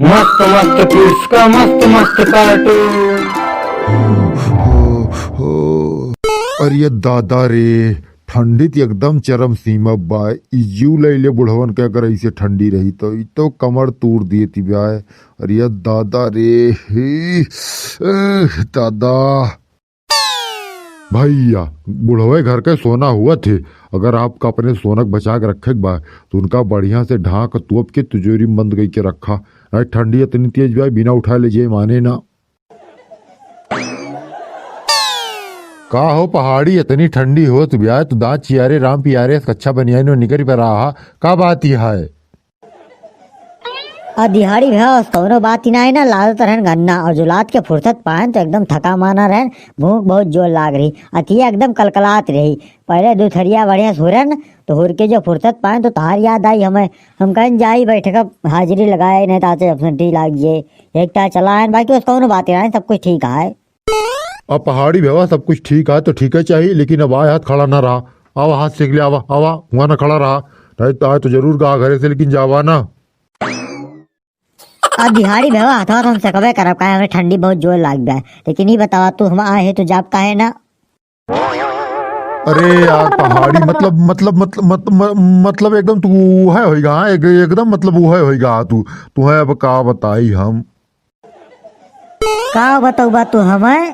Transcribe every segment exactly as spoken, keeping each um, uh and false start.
मस्त मस्त पुष्का, मस्त मस्त कार्टून। अरे ये दादा रे, ठंडी त एकदम चरम सीमा बा। ई जीव लइले बुढ़वन के अगर ऐसे ठंडी रही तो ई तो कमर तोड़ दिए ती ब्याय। अरे ये दादा रे, हे, ए, दादा। भइया, बुढ़वे घर के सोना हुआ थे, अगर आपका अपने सोनक बचा के रखे के बा, तो उनका बढ़िया से ढांक तोप के तिजोरी में बंद कइके रखा, नहीं ठंडी इतनी तेज बा, बिना उठाए ले जाए माने ना। का हो पहाड़ी, इतनी ठंडी होत बिया, तू दांत चियारे राम पियारे से कच्छा बनियान में निकरी पर रहा, का बात ही है? आ दिहाड़ी भैया, कौनो बात ही ना है ना, लादत रहन गन्ना, और जो लाद के फुर्सत पाएन तो एकदम थका माना रहन, भूख बहुत जोर लाग रही, अतिया एकदम कलकलात रही। पहले दो थरिया बढ़िया से हुरन, तो हुर के जो फुर्सत पाएन तो तहार याद आई हमें, हम कहन जाई बैठक हाजिरी लगाए, नहीं तो आज absentee लाग जाए। एक तो चला है, बाकी उस कौनो बात ही ना है, सब कुछ ठीक है। अब पहाड़ी भैया सब कुछ ठीक है तो ठीक है चाहिए, लेकिन अब आए हाथ खड़ा ना रहा। आवा हाथ सेक ले, आवा, आवा, हुआ ना खड़ा रहा। नहीं तो आए तो जरूर कहा घरे से, लेकिन जावा ना। अब दिहाड़ी भैया हथवा तो हम सेकबे करब, काहे हमरे ठंडी बहुत जोर लाग गया है। लेकिन ये बतावा तू हम आए हैं तो जाब काहे ना? अरे यार पहाड़ी, मतलब, मतलब, मतलब, मत-, म-, मतलब एकदम तू उहे होइगा, हाँ, एक-, एकदम मतलब उहे होइगा तू। तू है अब का बताई हम? का बतउबा तू हमें?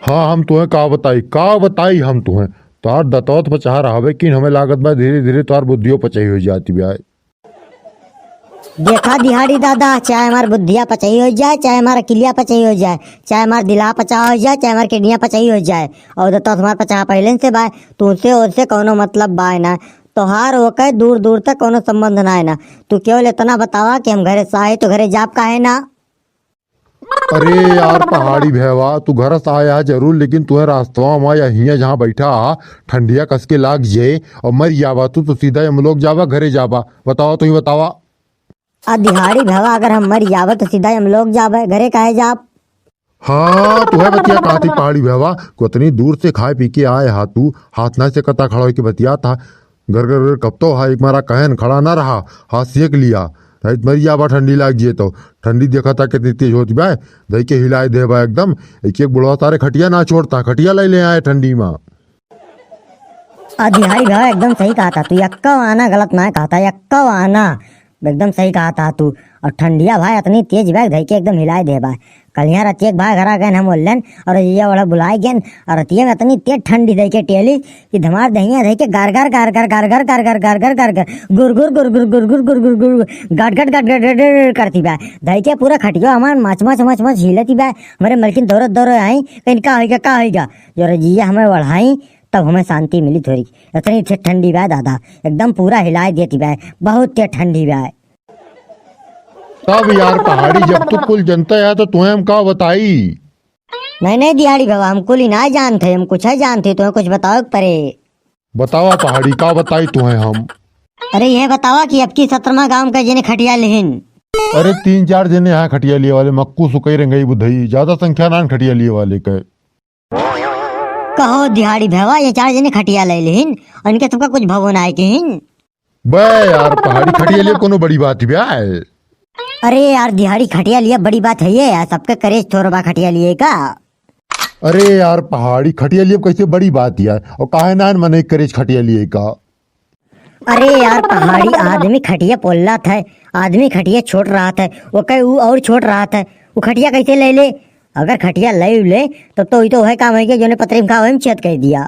हाँ, हम तुहें का बताई, का बताई हम तुहें। तोहार दतौत पर चढ़ा रहबे, किन हमें लागत बा, धीरे धीरे तोहार बुद्धियो पचही हो जाती बा। देखा दिहाड़ी दादा, चाहे हमार बुद्धिया पचही हो जाए, चाहे हमार अकिलिया पचही हो जाए, चाहे हमार दिला पचा हो जाए, चाहे हमार किडनिया पचही हो जाए, और दतौत हमार पचा पहले से बा, तुझसे और से कौनो मतलब बा ना। तोहार ओके दूर दूर तक कौनो संबंध ना है ना। तू केवल इतना बतावा कि हम घरे से आए तो घरे जाब काहे ना? अरे यार पहाड़ी भैया, तू घर से आया जरूर, लेकिन तुहे रास्तवा में या हियाँ जहाँ बैठा हा, ठंडिया कस के लाग जाए और मर जावा तू, तो सीधा हम लोग जावा, घरे जावा। बतावा, तू ही बतावा। आ दिहाड़ी भैया, अगर हम मर जावा तो सीधा हम लोग जावे, घरे काहे जाब? हाँ, तुहे बतिया कहती पहाड़ी भैया, को इतनी दूर से खाए पी के आए हा तू, हाथ ना से कता खड़ा होके बतियात हा, घर घर घर कब तो हा, एक मारा कहन खड़ा ना रहा, हाथ सेक लिया, नहीं तो मर जावा, ठंडी लाग जाए तो। ठंडी देखा था कितनी तेज होती बा, धई के हिलाए दे बा एकदम। एक एक बुढ़वा सारे खटिया ना छोड़ता, खटिया ले ले आए ठंडी में। आ दिहाड़ी भैया एकदम सही कहा था तू, यक्का आना गलत ना कहा था, यक्का आना एकदम सही कहा था तू। और ठंडिया भाई इतनी तेज बा, धई के एकदम हिलाए दे बा। कलिया रतिया के भाई घरा गए हम बोलन, और ये वाला बुलाए गए, और रतिया में इतनी तेज ठंडी धई के टेली कि धमार दहिया धई के गार गार गार गार गार गार गार गार गार गार गार गार गुर गुर गुर गुर गुर गुर गुर गुर गुर गाट गाट गाट गाट गाट गाट करती बा। धई के पूरा खटिया हमार मच मच मच मच हिलती बा। हमारे मलकिन दौड़त दौड़त आई, कहीं का होइगा, का होइगा? जो रजिया हमें ओढ़ाई, तब हमें शांति मिली थोड़ी। इतनी ठे-, ठंडी बा दादा, एकदम पूरा हिलाए देती बा, बहुत तेज ठंडी बा। तब यार पहाड़ी, जब तू कुल जनता है तो तुहे हम का बताई? नहीं, नहीं दिहाड़ी बाबा, हम कुल ही ना जानते, हम कुछ है जानते, तुम्हें कुछ बतावे के परे। बतावा पहाड़ी, का बताई तुहे हम? अरे ये बतावा कि अब की सत्रमा गांव का जने खटिया लिहिन। अरे तीन चार जने यहाँ खटिया लिए वाले, मक्कू सुकई रंगई बुधई, ज्यादा संख्या ना खटिया लिए वाले के। कहो दिहाड़ी भैया, ये चार जने खटिया ले लिहिन, इनके सबका कुछ भवो ना है किहिन। बे यार पहाड़ी, खटिया लिए कोनो बड़ी बात बा? अरे यार दिहाड़ी, खटिया लिए बड़ी बात है ये यार, सबके करेज थोर बा खटिया लिए का। अरे यार पहाड़ी, खटिया लिए कैसे बड़ी बात यार, और काहे ना मने करेज खटिया लिए का? अरे यार पहाड़ी, आदमी खटिया पोल्लत है, आदमी खटिया छोट रहत है, ओके ऊ और छोट रहत है, ऊ खटिया कैसे ले ले? अगर खटिया ले ले, तब तो ई तो वह काम है कि जोने पतरी में खा वही में छेद कर दिया।